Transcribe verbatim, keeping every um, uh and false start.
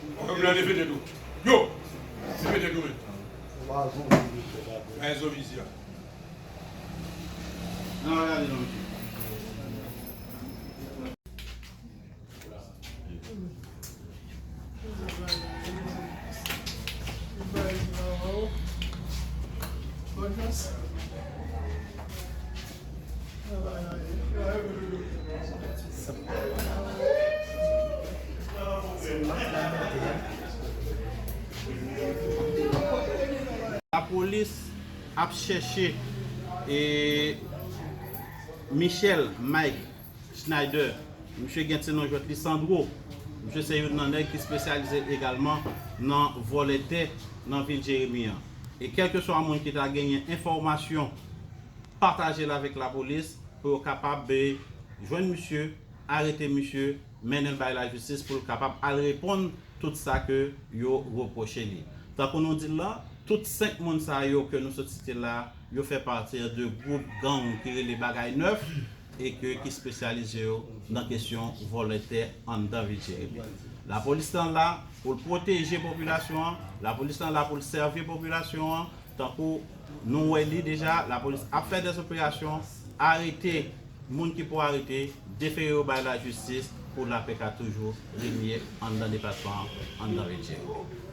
Yo, blan, leve tèt ou. Yo! Leve tèt ou, men. Ay, zonbi isi a. Nan, gade, non. Lapolis ap chèche, e, Michel Mike Schneider. Misye gen ti non jwèt li Sandro. Misye se youn nan nèg ki espesyalize egalman nan vòlè tè nan vil Jeremi an. E kèlkeswa moun ki ta genyen enfòmasyon, pataje l avèk lapolis pou yo kapab, e, jwenn misye, arete misye, mennen l bay lajistis pou l kapab al reponn tout sa ke yo repwoche li. Tankou nou di l la, tout senk moun sa yo ke nou sot site la, yo fè pati de gwoup gang ki rele Bagay Nèf e ke, ki espesyalize yo nan kesyon vòlè tè anndan vil Jeremi. Lapolis lan la pou l pwoteje popilasyon an, lapolis lan la pou l sèvi popilasyon an, tankou nou wè li deja, lapolis ap fè dèzoperasyon, arete moun ki pou arete, defere yo bay lajistis pou lapè ka toujou renye anndan depatman an, anndan vil Jeremi.